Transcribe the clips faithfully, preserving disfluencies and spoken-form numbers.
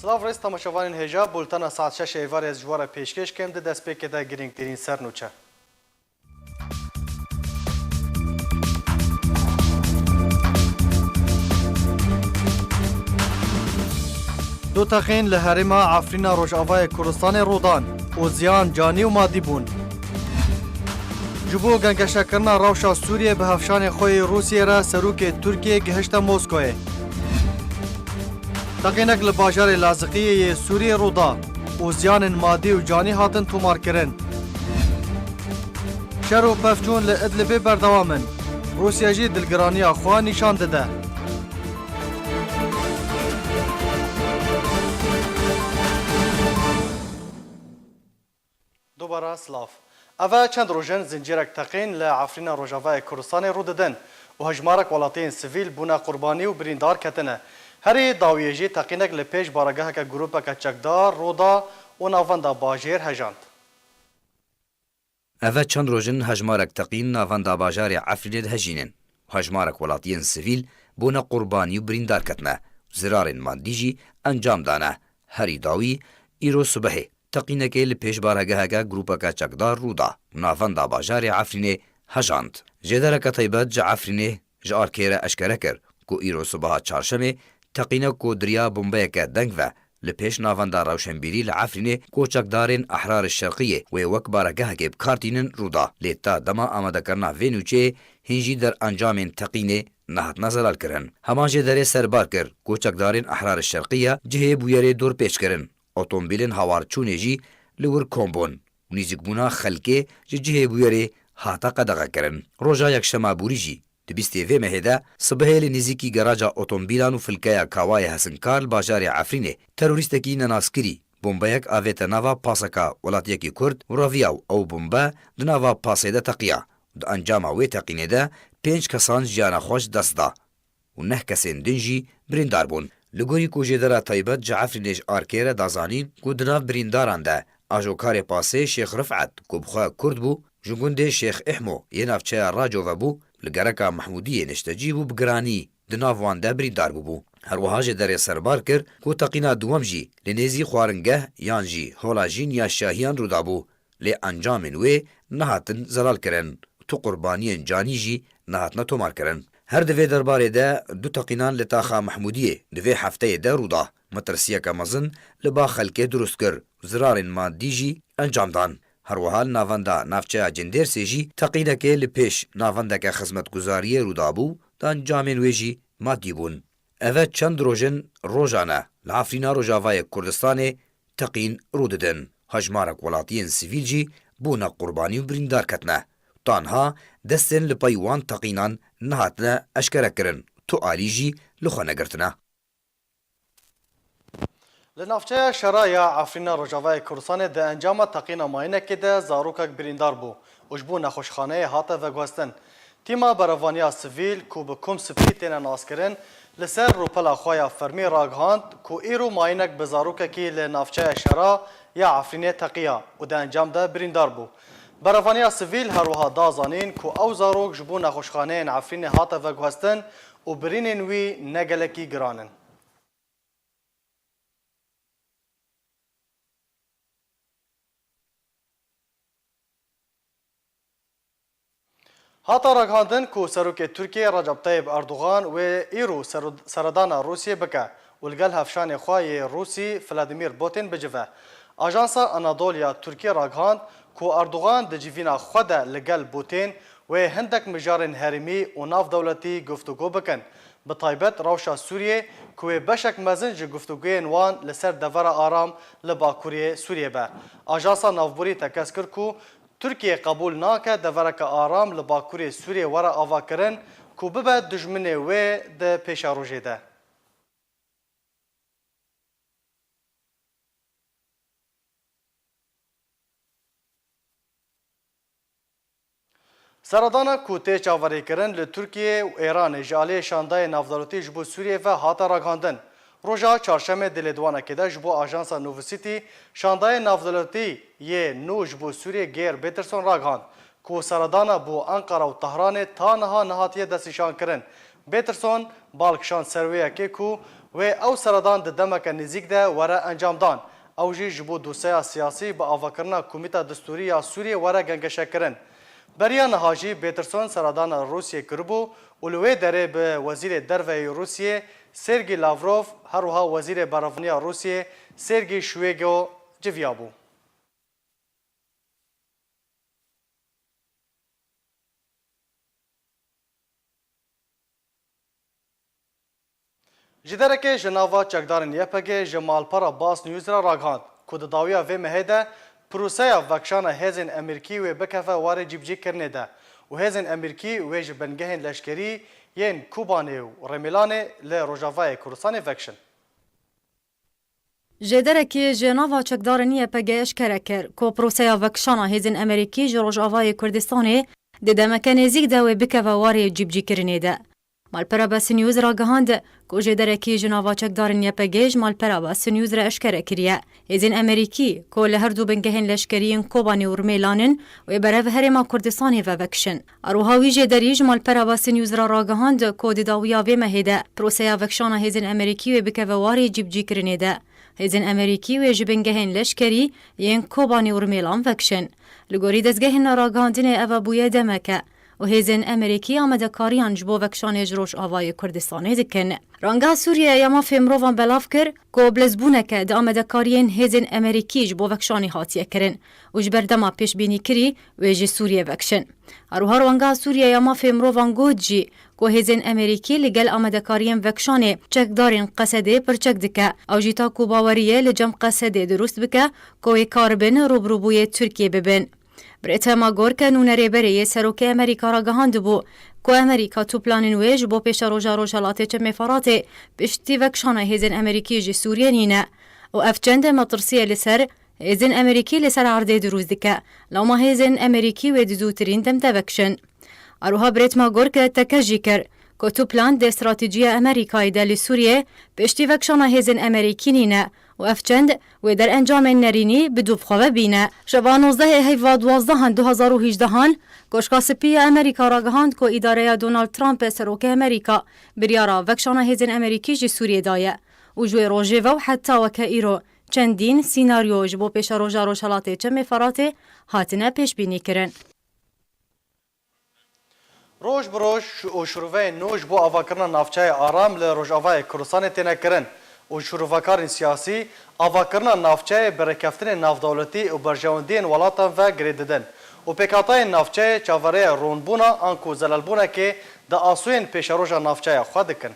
Silav rêz temaşevanên hêja, bultena saet şeş êvarê ez ji we re pêşkêş kem di destpêkê de girîngtirîn sernûçe. Du teqîn li herêma Efrîna Rojavayê Kurdistanê rûdan û ziyan canî û madî bûn. Ji bo gengeşekirina rewşa Sûriyê bi hevşanê xwe yê Rûsiyê re serokê Tirkiyê gihişte Moskoyê. Teqînek li bajarê Laziqiyê yê Sûriyê rû da û ziyanên madî û canî hatin tomarkirin. Şer û pevçûn li Idlibê berdewam in. Rûsya jî dilgiraniya xwe nîşan dide. Dubara silav. Ev e çend roj in zincîrek teqîn li Efrîna Rojavayê Kurdistanê rû didin û hejmarek welatiyên sivîl bûne qurbanî û birîndar ketine. Herî dawiyê jî teqînek li pêş baregeheke grûpeke çekdar rû da û navenda bajêr hejand. Ev e çend roj in hejmarek teqîn navenda bajarê Efrînê dihejînin û hejmarek welatiyên sivîl bûne qurbanî û birîndar ketine û zirarên madî jî encam dane. Herî dawî, îro sibehê teqînekê li pêş baregeheke grûpeke çekdar rû da û navenda bajarê Efrînê hejand. Jêdereke taybet ji Efrînê ji Arkê re eşkere kir ku îro sibeha çarşemê teqînek ku di riya bombeyeke deng ve li pêş navenda rewşenbîrî li Efrînê ku çekdarên Ehrarê Şerqiyê wê wek baregehekê bi kar tînin rû da. Lê ta dema amadekirina vê nûçeyê hîn jî derencamên teqînê nehatine zelalkirin. Heman jêderê serbar kir ku çekdarên Ehrarê Şerqiye cihê bûyerê dorpêç kirin. Otomobîlên hawarçûnê jî li wir kom bûn û nîzîkbûna xelkê ji cihê bûyerê hate qedexekirin. Roja yekşema borî jî di bîstê vê mehê de sibehê li nêzîkî garaja otomobîlan û filkeya Kawayê Hesinkar li bajarê Efrînê terorîstekî nenaskirî bombeyek avête nava paseka welatiyekî Kurd û reviya û ew bombe di nava pasê de teqiya. Di encama wê teqînê de pênc kesan jiyana xwe ji dest da û neh kesên din jî birîndar bûn. Li gorî ku jêdera taybet ji Efrînê ji Arkê re da zanîn ku di nav birîndaran de ajokarê pasê Şêx Rifet ku bi xwe Kurd bû, ji gundê Şêx Îhmo yê navçeya Racove bû, li gereka Mehmûdiyê niştecî bû, bi giranî di nav wan de birîndar bûbû. Her wiha jêderê serbar kir ku teqîna duwem jî li nêzî xwaringeh yan jî hola jîn ya şahiyan rû dabû. Lê encamên wê nehatin zelalkirin. Tu qurbaniyên canî jî nehatine tomarkirin. Her di vê derbarê de du teqînan li taxa Mehmûdiyê di vê hefteyê de rû da. Metirsiyeke mezin li ba xelkê dirust kir û zirarên madî jî encam dan. Her wiha li navenda navçeya Cindêrsê jî teqînekê li pêş navendeke xizmetguzariyê rû dabû, di encamên wê jî madî bûn. Ev e çend roj in rojan e li Efrîna Rojavayê Kurdistanê teqîn rû didin. Hejmarek welatiyên sivîl jî bûne qurbanî û birîndar ketine. Tanha destên li pey wan teqînan nehatine eşkerekirin, tu alî jî li xwe negirtine. Li navçeya Şera ya Efrîna Rojavayê Kurdistanê di encama teqîna mayînekê de zarokek birîndar bû û ji bo nexweşxaneyê hate veguhestin. Tîma berevaniya sivîl ku bi Kum Spî têne naskirin, li ser rûpela xwe ya fermî ragihand ku îro mayînek bi zarokekî li navçeya Şera ya Efrînê teqiya û di encam de birîndar bû. Berevaniya sivîl her wiha da zanîn ku ew zarok ji bo nexweşxaneyên Efrînê hate veguhestin û birînên wî ne gelekî giran in. Hate ragihandin ku Serokê Tirkiyê Recep Tayyip Erdogan wê îro sero-, seredana Rûsiyê bike û li gel hevşanê xwe yê Rûsî Vladimir Putin bicive. Ajansa Anadolu ya Tirkiyê ragihand ku Erdogan di civîna xwe de li gel Putin wê hindek mijarên herêmî û navdewletî guftûgo bikin, bi taybet rewşa Sûriyê ku wê beşek mezin ji guftûgoyên wan li ser devera aram li bakurê Sûriyê be. Ajansa navborî tekez kir ku Tirkiye qebûl nake devereke aram li bakurê Sûriyê were avakirin ku bibe dijminê wê di pêşerojê de. Seredana ku tê çaverêkirin li Tirkiye û Êranê ji aliyê şandayê navdewletî ji bo Sûriyê ve hate ragihandin. Roja çarşemê di lêdwanekê de ji bo ajansa Novisitî şandayê navdewletî yê nû ji bo Sûriyê Geir Peterson ragihand ku seredana bo Enqera û Tehranê ta niha nehatiye destnîşankirin. Peterson bal kişand ser wê yekê ku Wê ew seredan di demeke nêzîk de were encamdan. Ew jî ji bo dosyeya siyasî bi avakirina Komîta Distûrî ya Sûriyê were gengeşekirin. Beriya niha jî Peterson seredana Rûsiyê kiribû û li wê derê bi Wezîrê Derve yê Rûsiyê Sergî Lavrov, her wiha Wezîrê Berevaniya Rûsiyê Sergî Şwêgo civiyabû. Ji derekê ji nava çekdarên Y P G ji malpera Bas News re ragihand ku di dawiya vê mehê de proseya vekişana hêzên Amerîkî wê bikeve warê cîbicîkirinê de û hêzên Amerîkî wê ji bingehên leşkerî yên Kobanê û Rêmêlanê li Rojavayê Kurdistanê vekişin. Ji derekê ji nava çekdarên Y P G eşkere kir ku proseya vekişana hêzên Amerîkî ji Rojavayê Kurdistanê di demeke nêzîk de wê bikeve warê cîbicîkirinê de. Malpera Bas News ragihand ku ji derekê ji nava çekdarên Y P G ji malpera Bas News re eşkere kiriye. Hêzên Amerîkî ku li her du bingehên leşkerî yên Kobanê û Rmêlan in wê berev Herêma Kurdistanê ve vekişin. Her wiha wî jêderî ji malpera Bas News re ragihand ku di dawiya vê mehê de proseya vekişana hêzên Amerîkî wê bikeve warê cîbicîkirinê de. Hêzên Amerîkî wê ji bingehên leşkerî yên Kobanê û Rmêlan vekişin. Li gorî dezgehên ragihandinê ev bûye demeke û hêzên Amerîkî amadekariyan ji bo vekişanê ji Rojavayê Kurdistanê dikin. Ranga Sûriye ya Mafê Mirovan belav kir ku bilezbûneke di amadekariyên hêzên Amerîkî ji bo vekişanê hatiye kirin û ji ber dema pêşbînî kirî wê ji Sûriyê vekişin. Her wiha Ranga Sûriye ya Mafê Mirovan got jî ku hêzên Amerîkî li gel amadekariyên vekişanê çekdarên Qesedê pirçek dike. Ew jî ta ku baweriyê li cem Qesedê dirust bike ku wê karibin rûbirûbûyê Tirkiyê bibin. Brêtema Gorke nûnerê berê yê Serokê Amerîka ragihandibû ku Amerîka tu planên wê ji bo pêşeroja Rojhelatê Çemê Feratê piştî vekişana hêzên Amerîkî ji Sûriyê nîne û ev çend metirsiyê li ser hêzên Amerîkî li ser erdê dirûst dike. Lewma hêzên Amerîkî wê di zûtirîn dem de vekişin. Her wiha Brêtema Gorke teke jî kir ku tu plan dê stratejiya Amerîkayê de li Sûriyê piştî vekişana hêzên Amerîkî nîne û ev çend wê derencamên nerînî bi dû bi xwe ve bîne. Şeva nozdehê heyva duwazdehan du hezar û hejdehan, Koşka Spî ya Amerîka ragihand ku îdareya Donald Trump, serokê Amerîka, biryara vekişana hêzên Amerîkî ji Sûriyê daye û ji wê rojê ve û heta weke îro çendîn sînaryo ji bo pêşeroja Rojhelatê Çemê Feratê hatine pêşbînîkirin. Roj bi roj şi-, û şirûveyên nû ji bo avakirina navçeyê aram li Rojavayê Kurdistanê têne kirin û şirûvekarên siyasî avakirina navçeyê bi rêkeftinên navdewletî û berjewendiyên welatan ve girê didin û pêkhateyên navçeyê çaverêya rûnbûna anku zelelbûnekê di asûyên pêşeroja navçeya xwe dikin.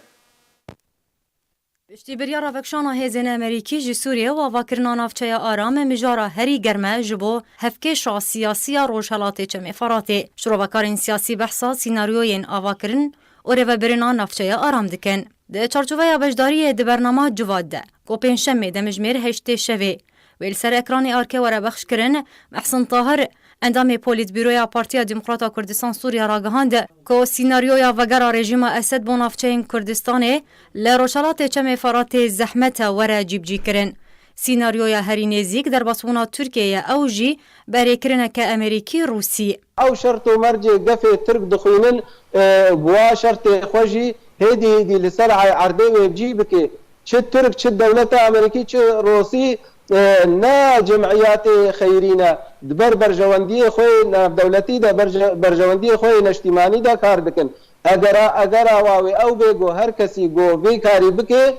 Piştî biryara vekişana hêzên Amerîkî ji Sûriyê û avakirina navçeya aram, mijara herî germ e ji bo hevkêşa siyasî ya Rojhelatê Çemê Feratê. Şirovekarên siyasî behsa sînaryoyên avakirin û rêvebirina navçeya aram dikin. Di çarçoveya beşdariyê di bernama Civat de, ku pêncşemê demjimêr heştê şevê, wê li ser ekranê ARKê were bexşkirin, Mehsin Tahir, endamê Polîtbîroya Partiya Demokrata Kurdistan Sûriye ragihand ku sînaryoya vegera rejîma Esed bo navçeyên Kurdistanê li Rojhelatê Çemê Feratê zehmet e were cîbicîkirin. Sînaryoya herî nêzîk derbasbûna Tirkiyê ye, ew jî berêkirineke Amerîkî-Rûsî. Ew şert û mercê gefê Tirk dixwînin, e, bi wa şertê xwe jî hêdî hêdî li ser erdê wê bi cî bike. Çi Tirk, çi dewleta Amerîkî, çi Rûsî, e, ne cemiyatê xeyrî ne. Di ber berjewendiyê xwe yê navdewletî de, berje-, berjewendiyê xwe yê neştîmanî de kar dikin. Egera, egera wa wê ew bê ku her kesî ku vê karî bike,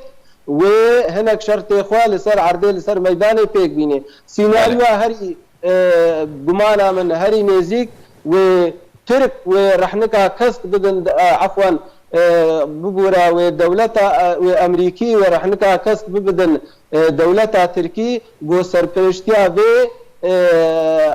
wê hinek şertê xwe li ser erdê, li ser meydanê pêk bîne. Sînaryoya herî, e, gumana min herî nêzîk wê Tirk wê rehnika kesk bidin, e, efwen, e, bibûre wê dewleta, e, wê Amerîkî wê rehnika kesk bibidin, e, dewleta Tirkî, ku serperiştiya vê, e,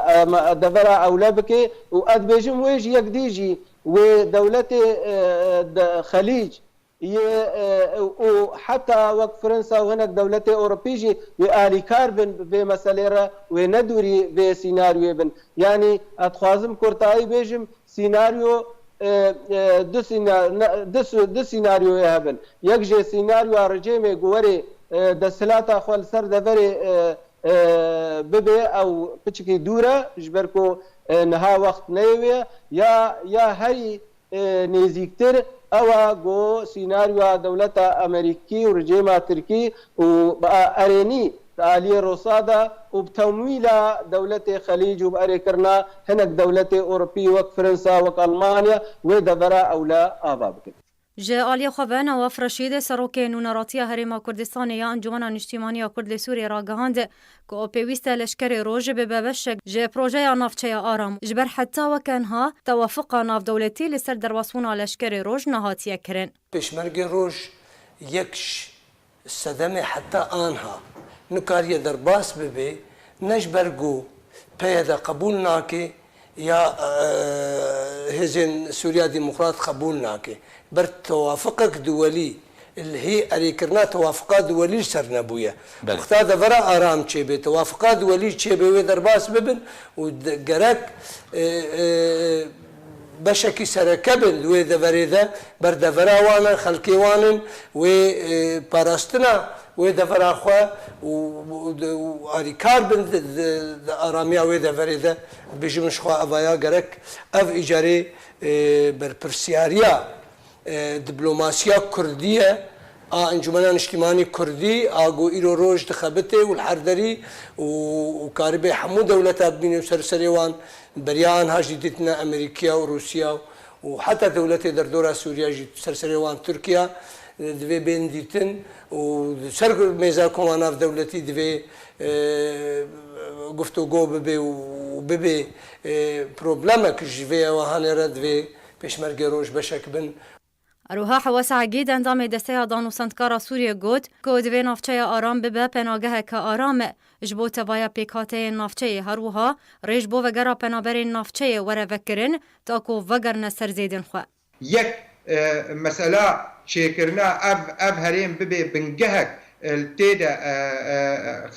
em, devera ewle bike û ez dibêjim wê ji yekdî jî wê dewletê, e, de Xelîc yê, e, û heta wek Fransa û hinek dewletê Ewropî jî wê alîkar bin bi vê meselê re, wê ne dûrî vê sînaryê bin. Yanî ez dixwazim kurtayî bêjim, sînaryo, e, e, du sîna-, ne, du sî-, du sînaryoyê hebin. Yek jê sînaryoya rejîmê ku werê, e, desthilata xwe li ser deverê, e, e, bibe, ew piçikî dûr e, ji ber ku, e, niha wext neyê wê ye. Ya, ya herî, e, nêzîktir, Ew e ku sînaryoya dewleta Amerîkî û rejîma Tirkî û bi erênî di aliyê Rosa de û bi temwîla dewletê Xelîc û bi erêkirina hinek dewletê Ewropî wek Fransa, wek Almanya wê devera ewle ava bikin. Ji aliyê xwe ve Newaf Reşîd, Serokê Nûneratiya Herêma Kurdistanê ya Encûmena Niştîmanî ya Kurd li Sûriyê ragihand ku pêwîst e leşkerê Roj bibe beşek ji projeya navçeya Aram, ji ber heta weke niha tewafiqa navdewletî li ser derbasbûna leşkerê Roj nehatiye kirin. Pêşmergê Roj yek ji sedemê heta anha nikariye derbas bibe, ne ji ber ku P Y D qebûl nake ya, e, hêzên Sûriya Demokrat qebûl nake. Ber tewafiqek duwelî, li hê erêkirina tewafiqa duwelî li ser nebûye. Belê. Wexta devera aram çêbe, tewafiqa duwelî çêbe wê derbas bibin û de-, gerek, e, e, beşekî sereke bin di wê deverê de, ber devera wan e, xelkê wan in, wê, e, parastina wê devera xwe û, û, û alîkar bin di, di, di aramiya wê deverê de. Dibêjim ji xwe evaya gerek ev îcarê, e, berpirsiyariya, e, diplomasiya kurdî ye, a Encûmena Niştîmanî Kurdî, a ku îro roj dixebitê û li her derî û, û karibê hemû dewleta bibîne û ser serê wan beriya anha jî dîtine Amerîkiya û Rûsiya û heta dewletê derdora Sûriya jî ser serê wan Tirkiya, e, divê bên dîtin û ser mêza koma navdewletî divê, e, guftûgo bibe û bibe, e, problemek ji vê ewa hanê re divê Pêşmergê Roj beşek bin. Her wiha Hewas Egîd, endamê Desteya Dan û Sendkara Sûriyê got ku divê navçeya Aram bibe penageheke aram e ji bo tevaya pêkhateyên navçeyê, her wiha rê ji bo vegera penaberên navçeyê were vekirin, ta ku vegerine ser zêdên xwe. Yek, e, mesela çêkirina ev, ev herêm bibe bingehek, e, tê de, e, e,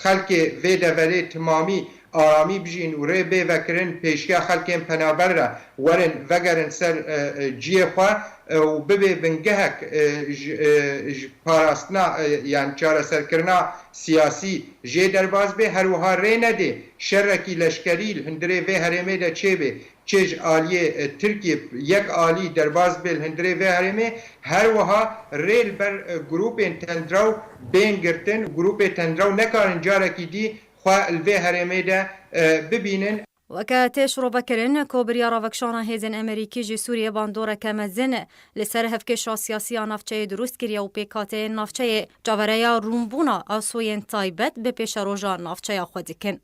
xelkê vê deverê timamî aramî bijîn û rê bê vekirin pêşiya xelkên penaber re werin vegerin ser, e, e, ciyê xwe, e, û bibe bingehek, e, ji, e, ji parastina, e, yan çareserkirina siyasî jê derbas bê, her wiha rê nedê şerekî leşkerî li hundirê vê herêmê de çêbê. Çê ji aliyê, e, Tirkiyê yek alî derbas bê li hundirê vê herêmê, her wiha rê li ber, e, grûpên tendrew bên girtin, grûpê tendrew nekarin carekî dî xwe li vê herêmê de, e, bibînin. Weke tê şirovekirin ku biryara vekişana hêzên Amerîkî ji Sûriyê bandoreke mezin li ser hevkêşa siyasî ya navçeyê dirust kiriye û pêkhateyên navçeyê çavereya rûnbûna asoyên taybet bi pêşeroja navçeya xwe dikin.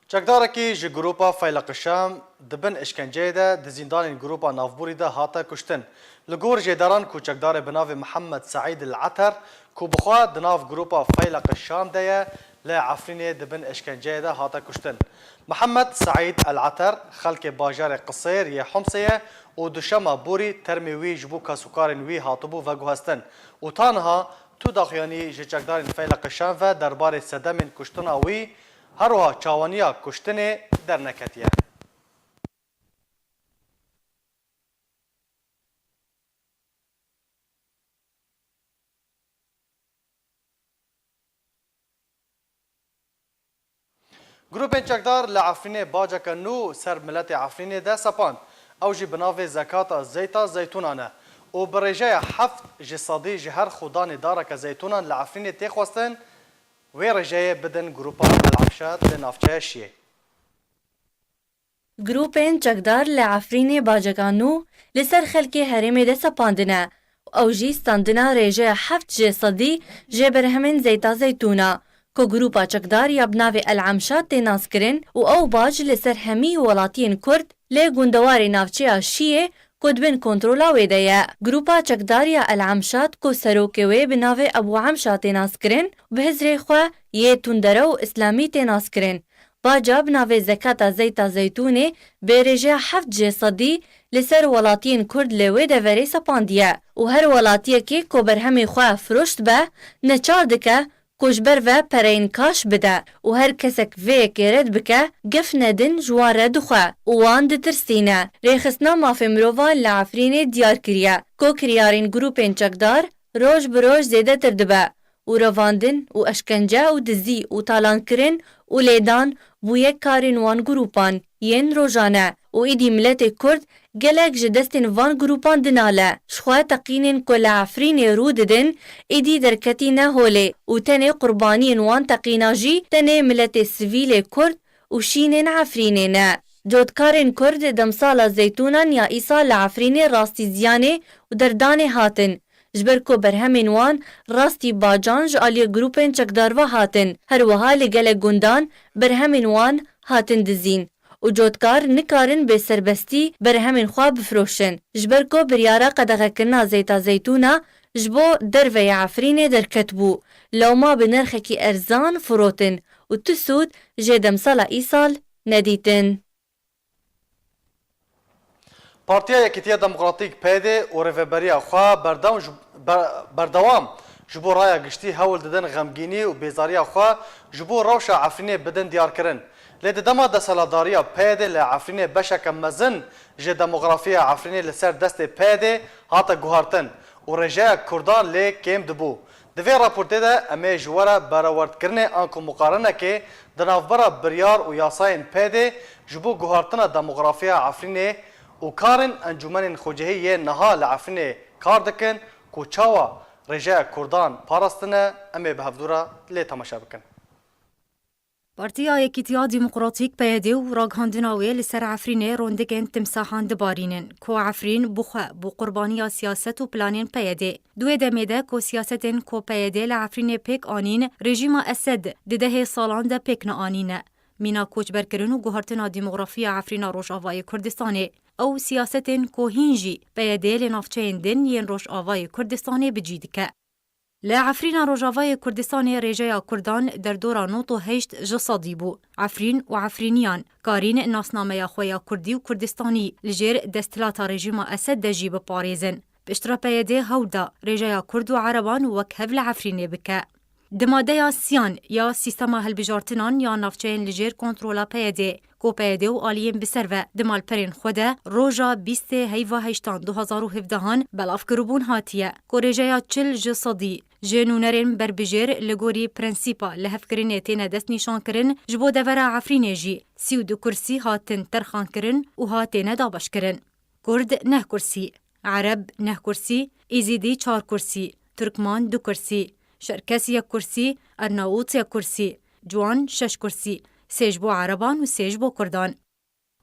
Çekdarekî ji Grûpa Feyleq Şam di bin îşkenceyê de di zîndanên Grûpa Navborî de hate kuştin. Li gor jêderan ku çekdarê bi navê Mihemed Seîd El Eter ku bi xwe di nav Grûpa Feyleq Şam de ye, li Efrînê di bin îşkenceyê de hate kuştin. Mihemed Seîd El Eter xelkê bajarê Qisêr yê Homsê ye û duşema borî termê wî ji bo kesûkarên wî hatibû veguhestin û ta niha tu daxuyanî ji çekdarên Feyleq Şam ve derbarê sedemên kuştina wî, her wiha çawaniya kuştinê derneketiye. Grûpên çekdar li Efrînê baceke nû ser miletê Efrînê de sepand. Ew jî bi navê Zekata Zeyta Zeytûnan e û bi rêjeya heft ji sedî ji her xudanê dareke zeytûnan li Efrînê tê xwestin, wê rêjeyê bidin grûpa El Emşat li navçeya Şiyê. Grûpên çekdar li Efrînê baceka nû li ser xelkê herêmê de sepandine û ew jî standina rêjeya heft ji sedî ji berhemên zeyta zeytûn e, ku grûpa çekdar ya bi navê El Emşat tê naskirin û ew bac li ser hemî welatiyên Kurd lê gundewarê navçeya Şiyê ku di bin kontrola wê de ye. Grûpa çekdar ya El Emşat ku serokê wê bi navê Ebû Emşat tê naskirin, bi hizrê xwe yê tundere û îslamî tê naskirin. Baca bi navê Zekata Zeyta Zeytûnê bê rêjeya heft ji sedî li ser welatiyên Kurd li wê deverê sepandiye û her welatiyekê ku berhemê xwe firoşt be, neçar dike ku ji ber ve pereyên kaş bide û her kesek vê yekê red bike, gef nedin ji wan re dixwe û wan ditirsîne. Rêxistina Mafê Mirovan li Efrînê diyar kiriye ku kiryarên grûpên çekdar roj bi roj zêdetir dibe û revandin û eşkence û dizî û talankirin û lêdan bûye karên wan grûpan yên rojane û îdî miletê Kurd Gelek ji destên van grûpan dinale, ji xwe teqînên ku li Efrînê rû didin, êdî derketîne holê û tenê qurbaniyên wan teqîna jî tenê miletê sivîlê Kurd û şînên Efrînê ne. Cotkarên Kurd demsala zeytûnan ya îsal li Efrînê rastî ziyanê û derdanê hatin, ji ber ku berhemên wan rastî bacan ji aliyê grûpên çekdar ve hatin. Her wiha li gelek gundan berhemên wan hatin dizîn û cotkar nikarin bi serbestî berhemên xwe bifiroşin. Ji ber ku biryara qedexekirina zeyta zeytûna ji bo derveyê Efrînê derketibû, lewma bi nirxekî erzan firotin û tu sûd jê demsala îsal nedîtin. Partiya Yekîtiya Demokratîk, P Y D, û rêveberiya xwe berdewam ji, ber-, berdewam ji bo raya giştî hewl didin xemgînî û bêzariya xwe ji bo rewşa Efrînê bidin diyarkirin. Lê di dema desthilatdariya P Y D li Efrînê beşeke mezin ji demografiya Efrînê li ser destê P Y D hate guhertin û rêjeya Kurdan lê kêm dibû. Di vê raportê de em ê ji we re berawerdkirinê anku muqarenekê di navbera biryar û yasayên P Y D ji bo guhertina demografiya Efrînê û karên encûmenên xwecihî yên niha li Efrînê kar dikin ku çawa rêjeya Kurdan parastine, em ê bi hevdû re lê temaşe bikin. Partiya Yekîtiya Demokratîk, P Y D, û ragihandina wê li ser Efrînê rondikên timsahan dibarînin, ku Efrîn bi xwe bû qurbaniya siyaset û planên P Y D. Di wê demê de ku siyasetên ku P Y D li Efrînê pêk anîn, rejîma Esed di dehê salan de pêk neanîne. Mîna koçberkirin û guhertina demografiya Efrîna Rojavayê Kurdistanê, ew siyasetên ku hîn jî P Y D li navçeyên din yên Rojavayê Kurdistanê bi cî dike. Li Efrîna Rojavayê Kurdistanê rêjeya Kurdan derdora nod û heşt ji sedî bû. Efrîn û Efrîniyan karîn nasnameya xwe ya Kurdî û Kurdistanî li jêr desthilata rejîma Esed de jî biparêzin. Piştre P Y D hewl da rêjeya Kurd û Ereban wek hev li Efrînê bike. Di madeya siyan ya sîstema hilbijartinan ya navçeyên li jêr kontrola P Y D, ku P Y D û aliyên bi ser ve di malperên xwe de roja bîstê heyva heştan du hezar û hevdehan belav kiribûn hatiye, ku rêjeya çil ji sedî ji nûnerên berbijêr li gorî prensîpa lihevkirinê têne destnîşankirin, ji bo devera Efrînê jî sî û du kursî hatin terxankirin û hatêne dabeşkirin. Kurd neh kursî, Ereb neh kursî, Êzîdî çar kursî, Turkman du kursî, Şerkes yek kursî, Ernaût yek kursî, Ciwan şeş kursî, sê ji bo Ereban û sê ji bo Kurdan.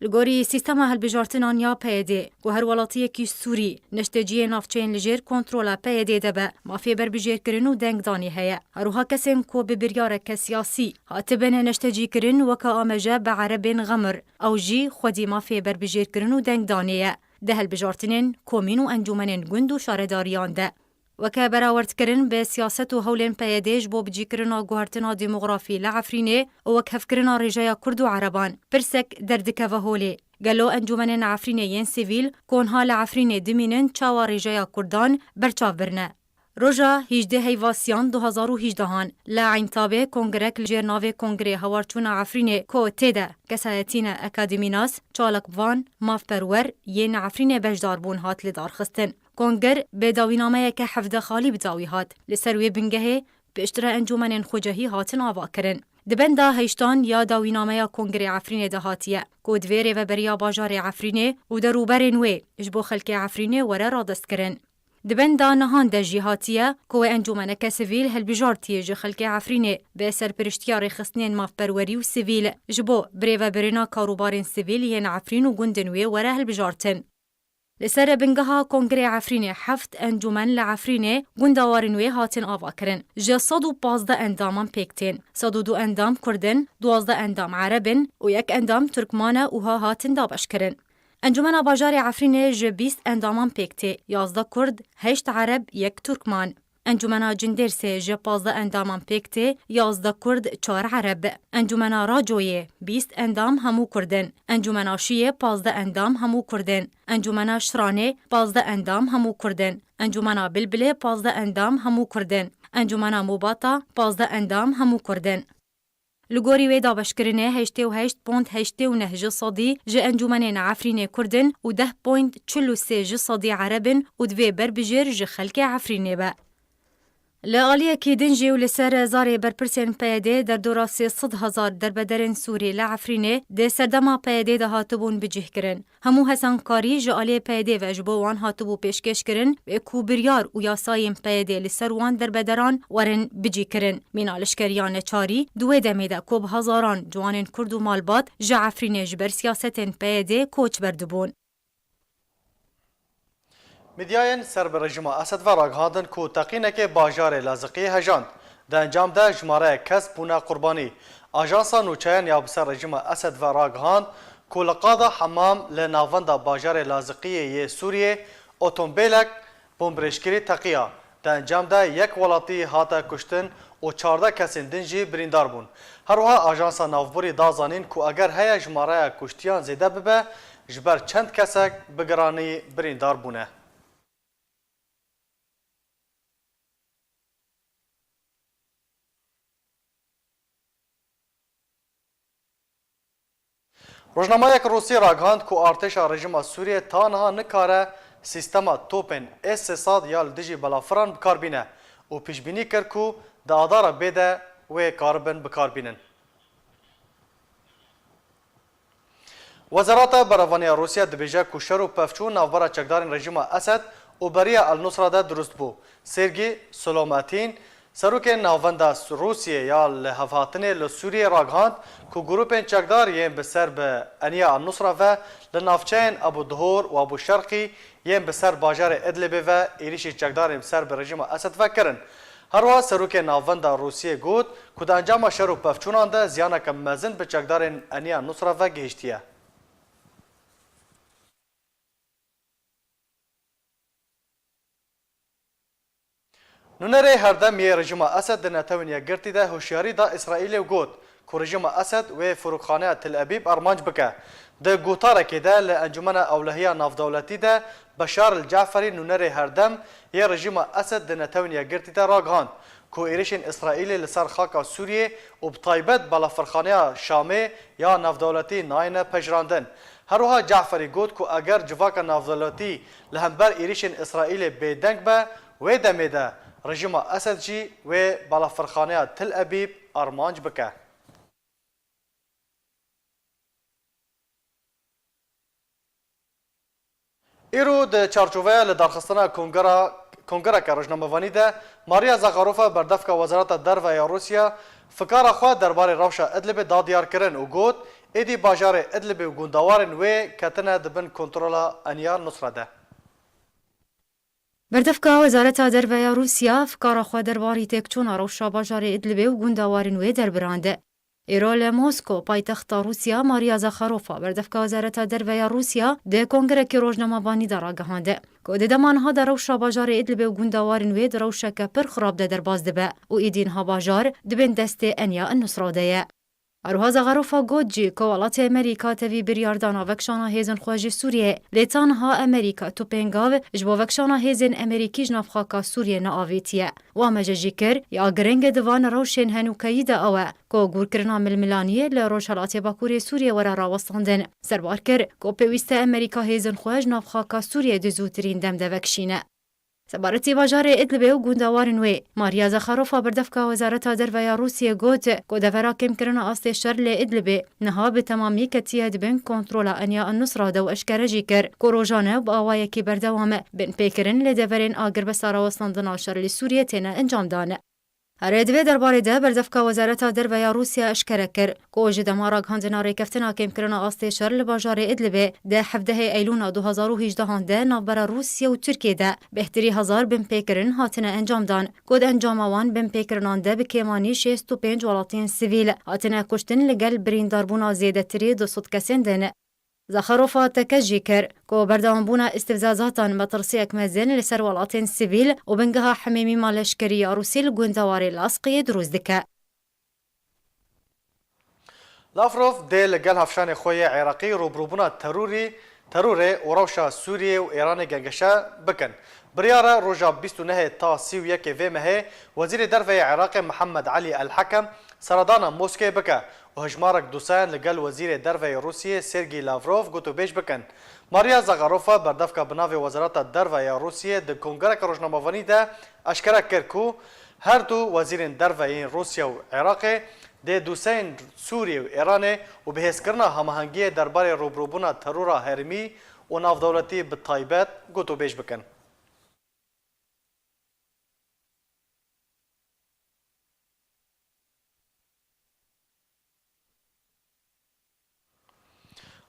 Li gorî sîstema hilbijartinan ya P Y D, ku her welatiyekî Sûrî neşteciyê navçeyên li jêr kontrola P Y D de be, mafê berbijêrkirin û dengdanê heye. Her wiha kesên ku bi biryareke siyasî hatibin neştecîkirin, weke ameje bi Erebên Xemir, ew jî xwedî mafê berbijêrkirin û dengdanê ye di hilbijartinên komîn û encûmenên gund û şaredariyan de. Weke berawerdkirin bi siyaset û hewlên P Y D ji bo bicîkirina guhertina demografî li Efrînê û wekhevkirina rêjeya Kurd û Ereban, pirsek derdikeve holê. Gelo encûmenên Efrînê yên sivîl, ku niha li Efrînê dimînin, çawa rêjeya Kurdan berçav birine? Roja hîjdeh heyva siyan du hezar û hîjdehan li Eyntabê kongrek li jêr navê Kongrê Hewarçûna Efrînê, ku tê de kesayetîne akademînas, çalakvan, mafperwer yên Efrînê beşdar bûn, hat lidarxistin. Konger bi dawînameyeke hevdeh xalî bi dawî hat. Li ser wê bingehê piştre encûmenên xwecehî hatin avakirin. Di benda heştan ya dawînameya Kongrê Efrînê de hatiye, ku divê rêveberiya bajarê Efrînê û derûberên wê ji bo xelkê Efrînê were radestkirin. Di benda nihan de jî hatiye, ku wê encûmeneke sivîl hilbijartiyê ji xelkê Efrînê bi serpiriştiya rêxistinên mafperwerî û sivîl ji bo birêvebirina karûbarên sivîl yên Efrîn û gundên wê were hilbijartin. Li ser bingeha Kongrê Efrînê heft encûmen li Efrînê gundawarên wê hatin avakirin. Ji sed û pazdeh endaman pêk tên. Sed û du endam Kurd in, duwazdeh endam Ereb in û yek endam Turkman e û ha hatin dabeşkirin. Encûmena Bajarê Efrînê ji bîst endaman pêk tê, yazdeh Kurd, heşt Ereb, yek Turkman. Encûmena Cindêrsê ji pazdeh endaman pêk tê, yazdeh Kurd, çar Ereb. Encûmena Racoyê, bîst endam hemû Kurd in. Encûmena Şiyê, pazdeh endam hemû Kurd in. Encûmena Şiranê, pazdeh endam hemû Kurd in. Encûmena Bilbilê, pazdeh endam hemû Kurd in. Encûmena Mobata, pazdeh endam hemû Kurd in. Li gorî wê dabeşkirinê heştê û heşt pond heştê û neh ji sedî ji encûmenên Efrînê Kurd in û deh pond çil û sê ji sedî Ereb in û divê berbijêr ji xelkê Efrînê be. Li aliyekî din jî û li ser zarê berpirsên P Y D'ê derdora sê sed hezar derbederên Sûrî li Efrînê di serdema P Y D'ê de hatibûn bicihkirin. Hemû hesankarî ji aliyê P Y D'ê ve ji bo wan hatibû pêşkêşkirin, wê ku biryar û yasayên P Y D'ê li ser wan derbederan werin bicîkirin. Mîna leşkeriya neçarî di wê demê de ku bi hezaran ciwanên Kurd û malbat ji Efrînê ji ber siyasetên P Y D'ê koçber dibûn. Medyayên ser bi rejîma Esed ve ragihandin ku teqînekê bajarê Laziqiyê hejand. Di encam de jimareyek kes bûne qurbanî. Ajansa nûçeyan ya bi ser rejîma Esed ve ragihand ku li qada Hemam li navenda bajarê Laziqiyê yê Sûriyê otombêlek bombirêjkirî teqiya. Di encam de yek welatî hate kuştin û çardeh kesên din jî birîndar bûn. Her wiha Ajansa Navborî da zanîn ku eger heye jimareya kuştiyan zêde bibe, ji ber çend kesek bi giranî birîndar bûne. Rojnameyek Rûsî ragihand ku artêşa rejîma Sûriyê ta niha nikare sîstema topên S sê sed ya li dijî belafiran bi kar bîne û pêşbînî kir ku di adara bê de wê karibin bi kar bînin. Wezareta Berevaniya Rûsya dibêje ku şer û pevçûn navbera çekdarên rejîma Esed û beriya El Nusra de dirust bû. Sergî Solometîn, serokê Navenda Rûsiyê ya Lihevhatinê li Sûriyê ragihand ku grûpên çekdar yên bi ser bi Eniya El Nusra ve li navçeyên Ebû Duhor û Ebû Şerqî yên bi ser bajarê Idlibê ve êrîşî çekdarên bi ser bi rejîma Esed ve kirin. Her wiha serokê Navenda Rûsiyê got ku di encama şer û pevçûnan de ziyaneke mezin bi çekdarên Eniya Nusra ve gihiştiye. Nûnerê Herdem yê rejîma Esed di Netewên Yekgirtî de hişyarî da Îsraîlê û got ku rejîma Esed wê firokxaneya Tel Ebîb armanc bike. Di gotarekê de li Encûmena Ewlehiya Navdewletî de Beşar el Caferî, nûnerê Herdem yê rejîma Esed di Netewên Yekgirtî de ragihand ku êrişên Îsraîlê li ser xaka Sûriyê û bi taybet balafirxaneya Şamê ya navdewletî nayêne pejirandin. Her wiha Caferî got ku eger civaka navdewletî li hember êrişên Îsraîlê bêdeng be, wê demê de rejîma Esed jî wê balafirxaneya Til Ebîb armanc bike. Îro di çarçoveya lidarxistina kongera, kongereke rojnamevanî de Maria Zakharova berdevka Wezareta Derve ya Rûsya fikara xwe derbarê rewşa Idlibê da diyarkirin û got, êdî bajarê Idlibê û gundewarên wê ketine di bin kontrola Eniya Nusra de. Berdevka Wezareta Derve ya Rûsya fikara xwe derbarî têkçûna rewşa bajarê Idlibê û gundewarên wê derbirand. Îro li Mosko, paytexta Rûsya, Maria Zakharova, berdevka Wezareta Derve ya Rûsya, di kongerekî rojnamevanî de ragihand ku di dema niha de rewşa bajarê Idlibê û gundewarên wê di rewşeke pir xirab de derbas dibe û êdî niha bajar di bin destê Eniya Nusra de ye. Her wiha Zakharova got jî ku welatê Amerîka tevî biryardana vekişana hêzên xwe ji Sûriyê, lê ta niha Amerîka topên gav ji bo vekişana hêzên Amerîkî ji nav xaka Sûriyê neavêtiye. Û amêje jî kir, ya giring di van rewşên henûkeyî de ew e ku gûrkirina milmilaniyê li Rojhelatê Bakurê Sûriyê were rawestandin. Serbar kir ku pêwîst e Amerîka hêzên xwe ji nav xaka Sûriyê di zûtirîn dem de vekişîne. Sebaretî bajarê Idlibê û gundewarên wê, Maria Zakharova, berdevka Wezareta Derve ya Rûsiyê, got ku devera kêmkirina astê şer li Idlibê niha bi temamî ketiye di bin kontrola Eniya Nusra de û eşkere jî kir ku rojane û bi awayekî berdewam binpêkirin li deverên agirbesta rawestandina şer li Sûriyê têne encamdan. Her di vê derbarê de berdevka Wezareta Derve ya Rûsya eşkere kir ku ji dema ragihandina rêkeftina kêmkirina astê şer li bajarê Idlibê di hevdehê Eylûna du hazar û hejdehan de navbera Rûsya û Tirkiyê de bêhtirî hezar binpêkirin hatine encamdan, ku di encama wan binpêkirinan de bi kêmanî şêst û pênc welatiyên sivîl hatine kuştin, li gel birîndarbûna zêdetirî du sed kesên din. Zakharova tekez jî kir ku berdewambûna îstîfzazatan metirsiyek mezin li ser welatên sivîl û bingeha hemî mîma leşkerî ya Rûsî li gundewarê Laskiyê dirûst dike. Lavrov dê li gel hevşanê xwe yê Iraqî rûbirûbûna terorî, terorê û rewşa Sûriyê û Îranê gengeşe bikin. Biryar e roja bîst û nehê ta sî û yekê vê mehê Wezîrê Derve yê Iraqê Mihemed Elî El Hekem seredana Moskeyê bike û hejmarek dosayan li gel Wezîrê Derve yê Rûsiyê Sergî Lavrov gotûbêj bikin. Maria Zakharova, berdevka bi navê Wezareta Derve ya Rûsiyê, di kongereke rojnamevanî de eşkere kir ku Her du wezîrên derve yên Rûsya û Iraqê dê doseyên Sûriyê û Îranê û bihêzkirina hamahengiyê derbarê rûbirûbûna terora herêmî û navdewletî bi taybet gotûbêj bikin.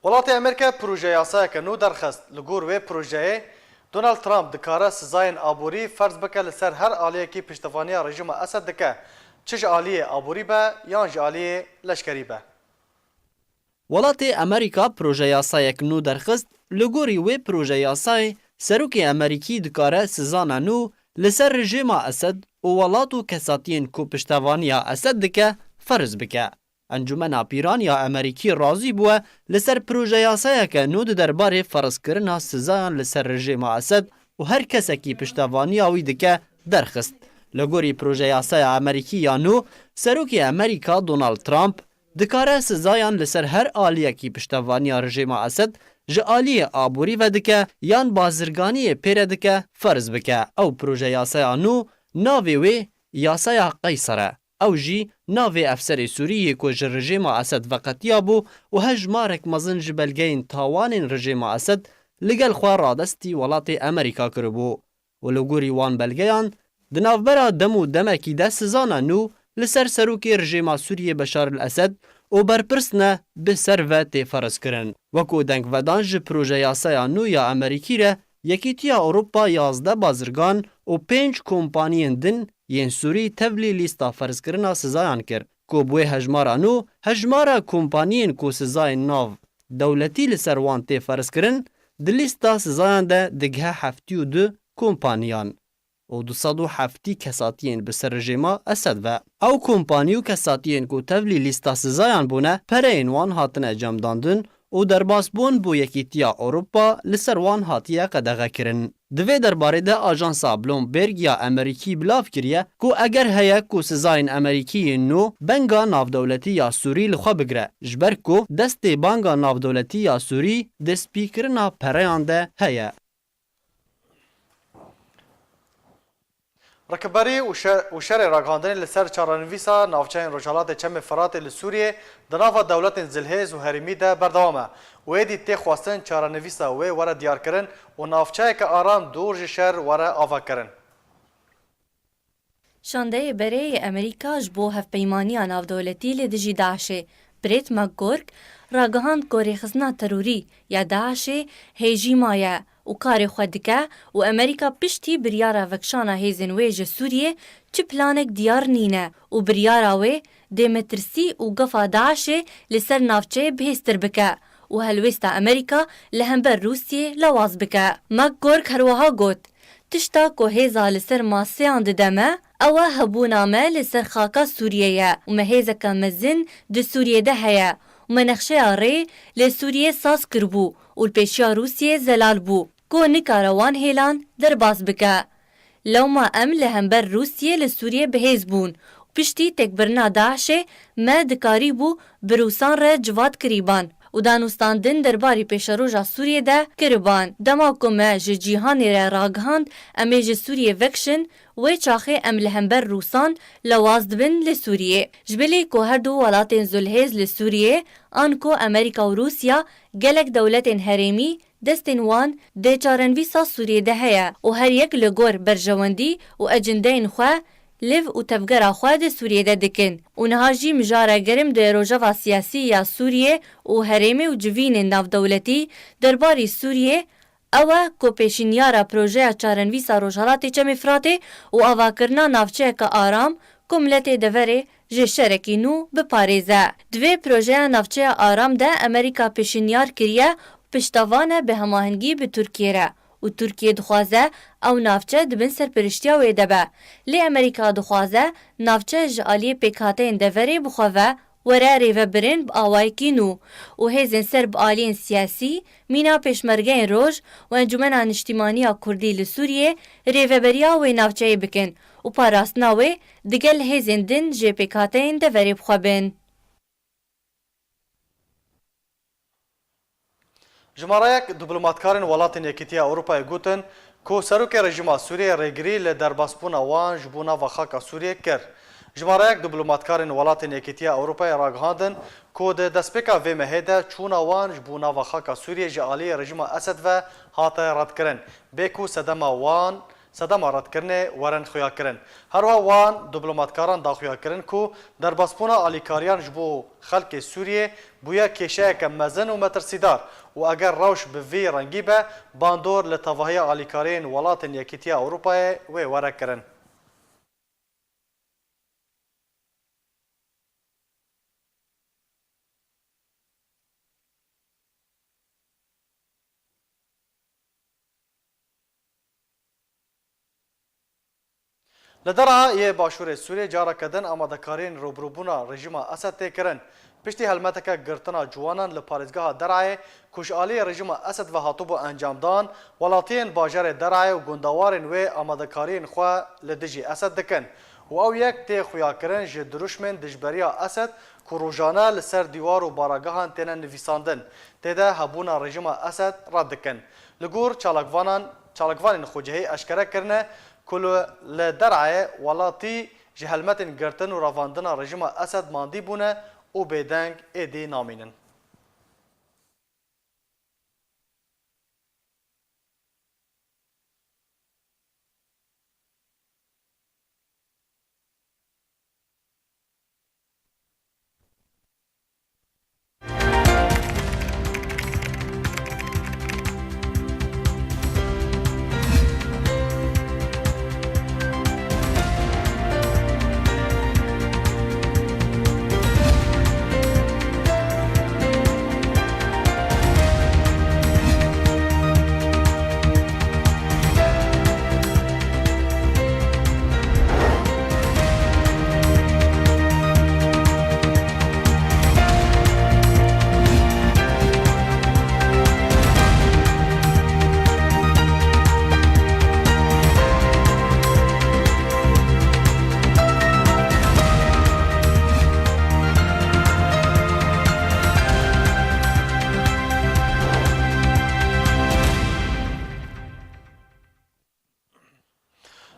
Welatê Amerîka proje yasayeke nû derxist. Li gor wê projeyê, Donald Trump dikare sizayên aborî ferz bike li ser her aliyekî piştevaniya rejîma Esed dike, çi ji aliyê aborî be yan ji aliyê leşkerî be. Welatê Amerîka proje yasayek nû derxist, li gorî wê proje yasayê serokê Amerîkî dikare sizana nû li ser rejîma Esed û welat û kesatiyên ku piştevaniya Esed dike, ferz bike. Encûmena Pîran ya Amerîkî razî bûye li ser proje yasayeke nû di derbarê ferzkirina sizayan li ser rejîma Esed û her kesekî piştevaniya wî dike derxist. Li gorî proje yasaya Amerîkî ya nû, serokê Amerîka Donald Trump dikare sizayan li ser her aliyekî piştevaniya rejîma Esed ji aliyê aborî ve dike yan bazirganiyê pê re dike ferz bike. Ew proje yasaya nû navê wê yasaya Qeyser e. Ew jî navê efserê Sûrî yê ku ji rejîma Esed veqetiyabû û hejmarek mezin ji belgeyên tawanên rejîma Esed li gel xwe radestî welatê Amerîka kiribû û li gorî wan belgeyan, di navbera dem û demekî de sizana nû li ser serokê rejîma Sûriyê Beşar el Esed û berpirs ne bi ser ve tê ferz kirin. Wekû dengvedan ji proje yasaya nû ya Amerîkî re, Yekîtiya Ewropa yazdeh bazirgan û pênc kompaniyên din yên Sûrî tevlî lîsta ferzkirina sizayan kir, ku bi wê hejmara nû, hejmara kompaniyên ku sizayên nav dewletî li ser wan tê ferzkirin, di lîsta sizayan de digihe heftî û du kompaniyan û du sed û heftî kesatiyên bi ser rejîma Esed ve. Ew kompanî û kesatiyên ku tevlî lîsta sizayan bûne, pereyên wan hatine cemdandin û derbasbûn bo Yekîtiya Ewropa li ser wan hatiye qedexekirin. Di vê derbarê de ajansa Bloomberg ya Amerîkî bilav kiriye ku eger heye ku sizayên Amerîkî yên nû benga navdewletî ya Sûrî li xwe bigire, ji ber ku destê banga navdewletî ya Sûrî di spîkirina pereyan de heye. Rikberî û şe-, û şerê ragihandinê li ser çarenivîsa navçeyên Rojhilatê Çemê Firatê li Sûriyê di nava dewletên zilhêz û herêmî de berdewam e û êdî tê xwestin çarenivîsa wê were diyarkirin û navçeyeke aram dûr ji şer were avakirin. Şandeyê berê yê Amerîka ji bo Hevpeymaniya Navdewletî li dijî DAIŞê, Brett McGurk, ragihand ku rêxistina terorî ya DAIŞê hêjî maye û karê xwe dike û Amerîka piştî biryara vekişana hêzên wê ji Sûriyê çi planek diyar nîne û biryara wê dê metirsî û gefa DAIŞê li ser navçeyê bihêztir bike û helwêsta Amerîka li hember Rûsiyê lawaz bike. McGurk herwiha got, Tişta ku hêza li ser maseyan dide me, ew e hebûna me li ser xaka Sûriyê ye û me hêzeke mezin di Sûriyê de heye û me nexşeya rê li Sûriyê saz kiribû û li pêşiya Rûsiyê zelal bû ku nikare wan hêlan derbas bike. Lewma em li hember Rûsiyê li Sûriyê bi hêz bûn û piştî têkbirina DAIŞê me dikarîbû bi Rûsan re civat kirîban û danûstandin derbarî pêşeroja Sûriyê de kiriban. Dema ku me ji cîhanê re ragihand em ê ji Sûriyê vekişin, wê çaxê em li hember Rûsan lewaz dibin li Sûriyê. Ji bilî ku her du welatên zulhêz li Sûriyê, anku Amerîka û Rûsya, gelek dewletên herêmî, destên wan di çarenivîsa Sûriyê de heye û her yek li gor berjewendî û ecindeyên xwe liv û tevgera xwe di Sûriyê de dikin û niha jî mijara germ di rojeva siyasî ya Sûriyê û herêmê û civînên navdewletî derbarî Sûriyê ew e ku pêşînyara projeya çarenivîsa Rojhelatê Çemê Firatê û avakirina navçeyeke aram ku miletê deverê ji şerekî nû biparêze. Divê projeya navçeya aram de Amerîka pêşînyar kiriye û piştevan e bi hemahengî bi Tirkiyê re û Tirkiye dixwaze ew navçe di bin serpiriştiya wê de be. Lê Amerîka dixwaze navçe ji aliyê pêkhateyên deverê bi xwe ve were rêvebirin bi awayekî nû û hêzên ser bi aliyên siyasî, mîna Pêşmergeyên Roj û Encûmena Niştîmanî ya Kurdî li Sûriyê rêveberiya wê navçeyê bikin û parastina wê digel hêzên din jê pêkhateyên deverê bi xwe bin. Jimareyek diplomatkarên welatên Yekîtiya Ewropayê gotin Ku serokê rejîma Sûriyê rêgirî li derbasbûna wan ji bo nava xaka Sûriyê kir. Jimareyek diplomatkarên welatên Yekîtiya Ewropayê ragihandin ku di destpêka vê mehê de çûna wan ji bo nava xaka Sûriyê ji aliyê rejîma Esed ve hate redkirin, bê ku sedema wan, sedema redkirinê werin xuyakirin. Herwiha wan diplomatkaran daxuya kirin ku derbasbûna alîkariyan ji bo xelkê Sûriyê bûye kêşeyeke mezin û metirsîdar û eger rewş bi vî rengî be, bandor li tevahiya alîkariyên welatên Yekîtiya Ewropayê wê were kirin. Li Der'a yê Başûrê Sûriyê careke din amadekariyên rûbirûbûna rejîma Esed tê kirin. Piştî helmeteke girtina ciwanan li parêzgeha Der'ayê ku ji aliyê rejîma Esed ve hatibû encamdan, welatiyên bajarê Der'ayê û gundewarên wê amadekariyên xwe li dijî Esed dikin û ew yek tê xuyakirin ji dirûşmên dijberiya Esed ku rojane li ser dîwar û baragehan têne nivîsandin, tê de hebûna rejîma Esed red dikin. Li gor çalakvanan, çalakvanên xwecihî eşkere kirine ku li, li Der'ayê welatî ji helmetên girtin û revandina rejîma Esed mandî bûne û bêdeng êdî namînin.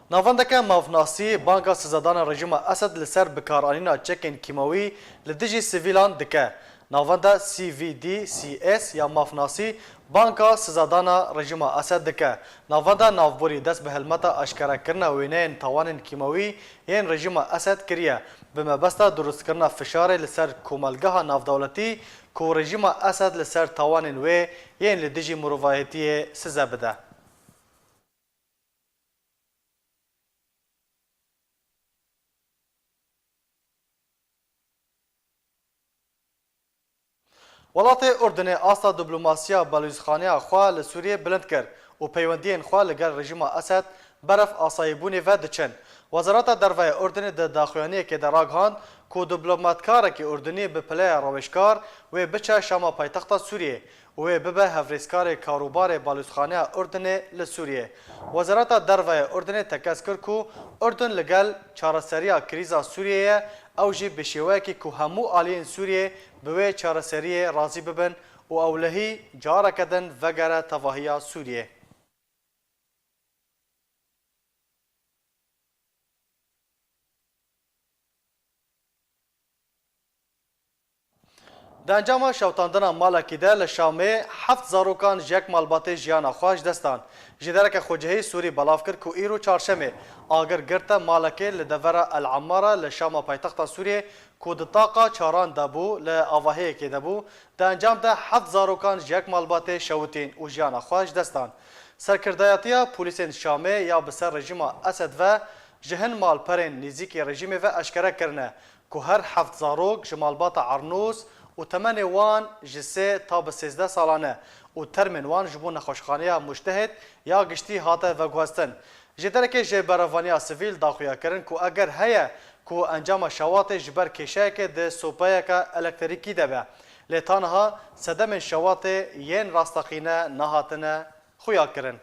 Navendeke mafnasî banga sizedana rejîma Esed li ser bikaranîna çekên kîmawî li dijî sivîlan dike. Navenda C V D C S ya mafnasî banga sizedana rejîma Esed dike. Navenda navborî dest bi helmeta eşkerekirina wêneyên tawanên kîmawî yên rejîma Esed kiriye, bi mebesta durustkirina fişarê li ser komelgeha navdewletî ku rejîma Esed li ser tawanên wê yên li dijî mirovahîtiyê size bide. Welatê Urdunê asta diplomasiya balûzxaneya xwe li Sûriyê bilind kir û peywendiyên xwe li gel rejîma Esed berev asayîbûnê ve diçin. Wezareta Derve ya Urdunê di daxuyaniyekê de ragihand ku diplomatkarekî Urdunî bi pileya rawêjkar wê biçe Şama paytexta Sûriyê û wê bibe hevrêzkarê karûbarê balûzxaneya Urdunê li Sûriyê. Wezareta Derve ya Urdunê tekez kir ku Urdun li gel çareseriya krîza Sûriyê ye, ew jî bi şêweyekî ku hemû aliyên Sûriyê bi wê çareseriyê razî bibin û ewlehî careke din vegere tevahiya Sûriyê. Di encama şewitandina malekî de li Şamê heft zarokan ji yek malbatê jiyana xwe ji dest dan. Jêdereke xwecihî Sûrî belav kir ku îro çarşemê agir girte malekê li devera El Amara li Şama paytexta Sûriyê ku di taqa çaran de bû, li avahiyekê de bû, di encam de heft zarokan ji yek malbatê şewitîn û jiyana xwe ji dest dan. Serkirdayetiya polîsên Şamê ya bi ser rejîma Esed ve ji hin malperên nêzîkî rejîmê ve eşkere kirine ku her heft zarok ji malbata Arnûs û temenê wan ji sê ta bi sêzdeh salan e û termên wan ji bo nexweşxaneya Mujtehid ya giştî hate veguhestin. Jêderekê ji berevaniya sivîl daxuya kirin ku eger heye ku encama şewatê ji ber kêşeyekê di sopeyeke elektrîkî de be, lê ta niha sedemên şewatê yên rasteqîne nehatine xuya kirin.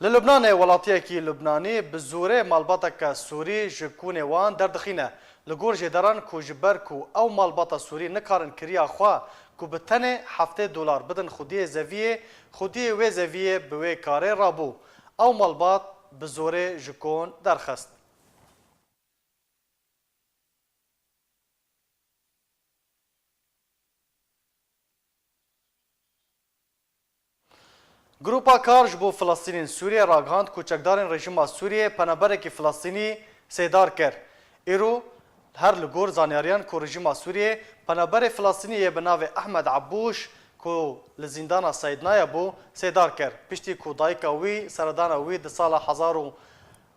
Li Lubnanê, welatiyekî Lubnanî bi zorê malbateke Sûrî ji kûnê wan derdixîne. Li gor jêderan ku ji ber ku ew malbata Sûrî nikarin kiriya xwe ku bi tenê heftê dolar bidin xwediyê zeviyê, xwediyê wê zeviyê bi wê karê rabû. Ew malbat bi zorê ji kon derxist. Grupa Kar ji bo Filistînên Sûriyê ragihand ku çekdarên rejîma Sûriyê penaberekî Filistînî sêdar kir. Îro her li gor zanyariyan ku rejîma Sûriyê penaberê Filistînî yê bi navê Ehmed Abbûş ku li zîndana Seydnaya bû, sêdar kir, piştî ku dayika wî seredana wî di sala hezar û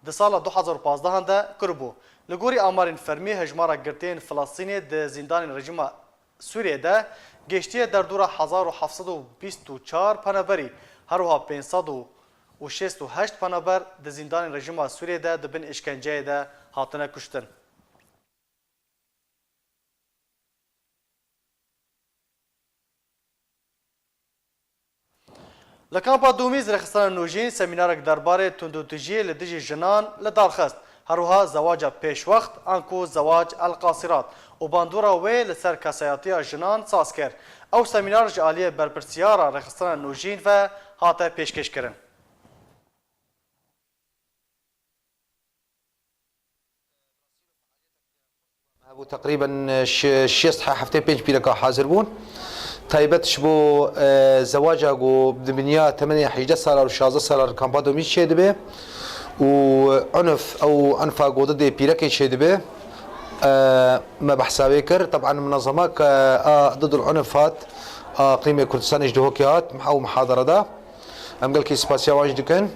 di sala du hezar û pazdehan de kiribû. Li gorî amarên fermî, hejmara girtiyên Filistînê di zîndanên rejîma Sûriyê de gêştiye derdora hezar û heft sed û bîst û çar penaberî, her wiha pênc sed û şêst û heşt penaber di zîndanên rejîma Sûriyê de di bin îşkenceyê de hatine kuştin. Li kampa Domîz rêxistina nûjîn semînarek derbarê tundûtijiyê li dijî jinan li dar xist. Her wiha zewaca pêşwext, anku zewac el-qasirat û bandora wê li ser kesayetiya jinan saz kir. Ew semînar ji aliyê berpirsiyara rêxistina nûjîn ve hate pêşkêşkirin. Hebû teqrîben şêst heftê pênc pîreka hazir bûn. Taybet ji bo, e, zewaca ku di binya temenê hejdeh salan û şazdeh salan li kampa Domîz çêdibe û unf, ew unfa ku didê pîrekê çêdibe, e, me behsa wê kir. Teban minezema ke a didul unf hat, a Qîmê Kurdistanê ji Dihokê hat, ew mihadara da. Em gelkî spasiya wan jî dikin.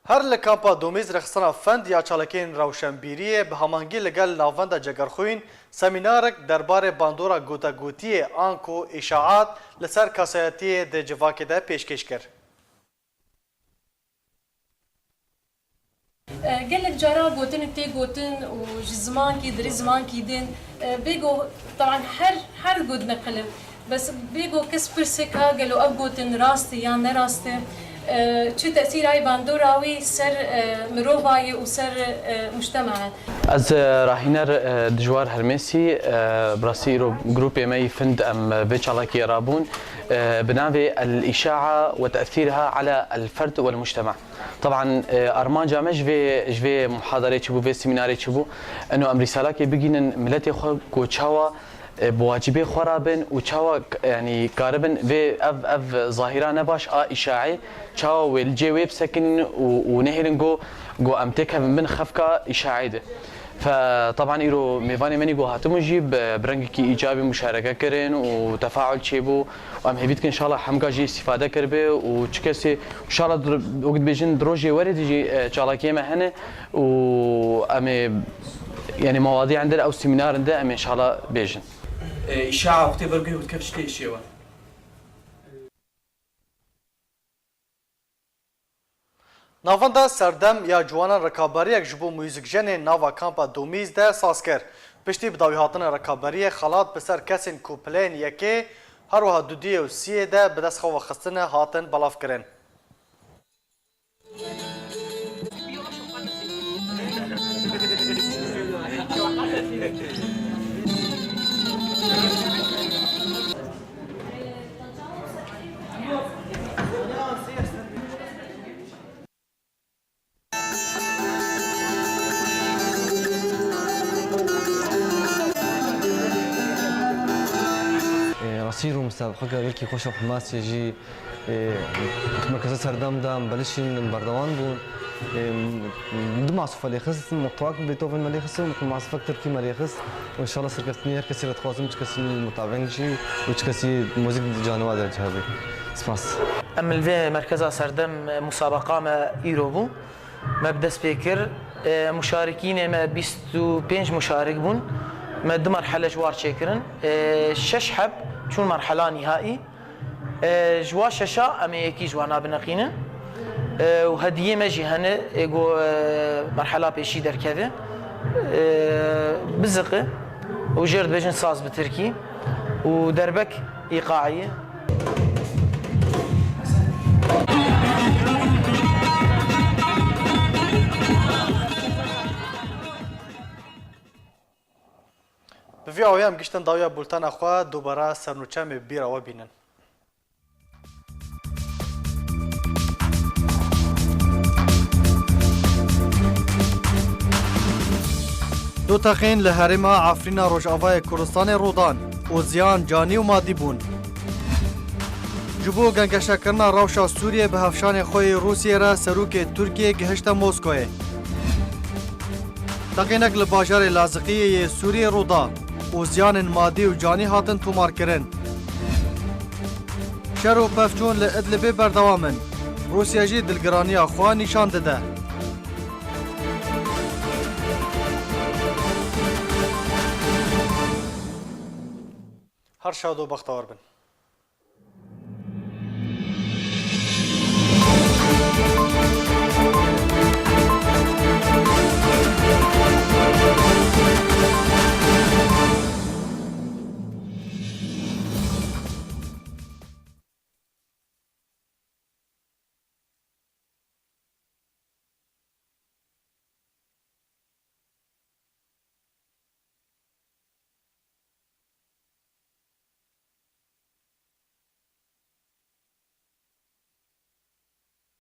Her li kampa Domîz rêxistina fend ya çalakiyên rewşenbîriyê bi hemangî li gel Navenda Cegerxwîn semînarek derbarê bandora gotegotiyê anku îşaat li ser kesayetiyê di civakê de pêşkêş kir. E, gelek cara gotinek tê gotin û ji zimankî dirê zimankî din, e, bêgo, teban her, her got neqil e. Bes bêgo kes pirsek ha, gelo ev gotin rast e yan ne rast e? E, çi tesîra ye bandora wî ser, e, mirova ye û ser, e, mujtema ye? Ez, e, Rahîner, e, Dijwar Hermêsî, e, bi rastî îro grûpê me yî Find em, e, vê çalakiyê rabûn, e, bi navê El-Îşaa we Te'sîrha ala El-Ferd wel Mujtema. Teban, e, armanca me ji vê, ji vê muhadarê çi bû, vê semînarê çi bû? Eno em rîsalakê bigînin miletê xwe ku çawa, e, bi wacîbê xwe rabin û çawa k-, yanî karibin vê ev, ev zahîra nebaş a îşaê, çawa wê li cê wê bisekinîn û, û nehêlin ku, ku em têkevin bin xefka îşaê de. Fe, teban îro mêvanê me nî ku hatibûn jî bi, bi rengekî îcabî muşareke kirin û tefaul çêbû û em hêvî dikin înşallah hemga jî îstîfade kiribe û çi kesê înşallah dir-, wek dibêjin di rojê werê de jî, e, çalakiyê me hene û em ê, yanî mewadî ende ew semînar inde em ê înşallah bêjin. E, îşa wextê berguhê û dikeve çi tê îşê we? Navenda Serdem ya Ciwanan rikaberiyek ji bo muzîkjenên nava kampa Domîz de saz kir. Piştî bi dawîhatina rikaberiyê xelat bi ser kesên ku pileyên yekê, her wiha dudiyê û siyê de bi dest xwe ve xistine hatin belavkirin. Ê, rastî rû musabqeke gelkî xweş û hemasê jî, ê, merkeza Serdam de em belişîn, em berdewam bûn. Ê, du masife lê xist, muhtewak Beethoven me lê xist û masife Tirkî me lê xist. Û înşallah serkeftinî her kesî re dixwazim, çi kesî mutabîn jî û çi kesî muzîk caniwa derdiçe hebe. Spas. Em li vê merkeza Serdem, e, musabeqa me îro bû. Me bi dest pê kir. E, muşarikînê me bîst û pênc muşarik bûn. Me du merhele ji war çêkirin. E, şeş heb çûn merhela nîhaî. E, ji wa şeşa em ê yekî ji wana bineqînin. E, û hediyê me jî hene, ê ku, e, merhela pêşî derkeve. E, biziqi. û jê re dibêjin saz bi tirkî û derbek îqaî ye. Bi vî awê em giştin dawiya bultena xwe, dubare sernûçemê bîra we bînin. Du teqên li herêma Efrîna Rojavayê Kurdistanê rû dan û ziyan canî û madî bûn. Ji bo gengeşekirina rewşa Sûriyê bi hevşanê xwe yê Rûsiyê re serokê Tirkiyê gihişte Moskoyê. Teqînek li bajarê Laziqiyê yê Sûriyê rû da û ziyanên madî û canî hatin tomarkirin. Şer û pevçûn li Idlibê berdewam in. Rûsya jî dilgiraniya xwe nîşan dide. Her şad û bextewar bin.